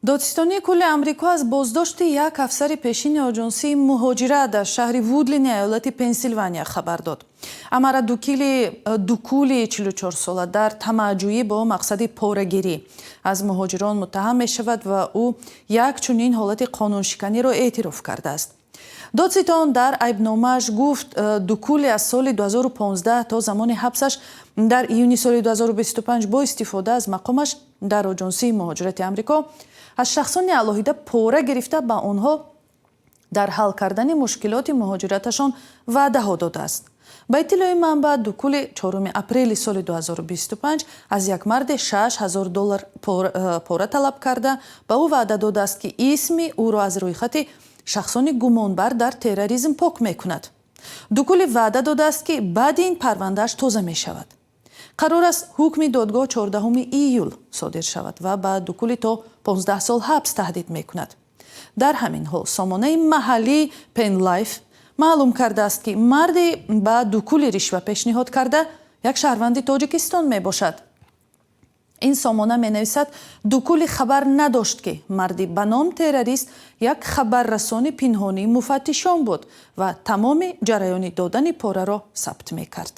Додситонии кулли Амрико аз боздошти як афсари пешини оҷонсии муҳоҷират дар шаҳри Вудлини иёлати Пенсилвания хабар дод. Амара Дукили Дукули 44-сола дар тамаъҷӯӣ бо мақсади порагирӣ аз муҳоҷирон муттаҳам мешавад ва ӯ як чунин ҳолати қонуншиканиро эътироф кардааст. Додситон дар айбномааш гуфт, Дукули аз соли 2015 то замони ҳабсаш дар июни соли 2025 бо истифода аз мақомаш дар оҷонсии муҳоҷирати Амрико аз шахсони алоҳида пора гирифта, ба онҳо дар ҳал кардани мушкилоти муҳоҷираташон ваъдаҳо додааст. Ба иттилои манбаъ, Дукули 4 апрели соли 2025 аз як марде 6000 доллар пора талаб карда, ба ӯ ваъда додааст, ки исми ӯро аз рӯйхати шахсони гумонбар дар терроризм пок мекунад. Дукули ваъда додааст, ки баъди ин парвандааш тоза мешавад. Қарор аст, ҳукми додгоҳ 14 июл содир шавад ва ба Дукули то 15 сол ҳабс таҳдид мекунад. Дар ҳамин ҳол, сомонаи маҳаллии Пенлайф маълум кардааст, ки марде ба Дукули ришва пешниҳод карда як шаҳрванди Тоҷикистон мебошад. Ин сомона менависад, Дукули хабар надошт, ки марди ба ном террорист як хабаррасони пинҳонии муфаттишон буд ва тамоми ҷараёни додани пораро сабт мекард.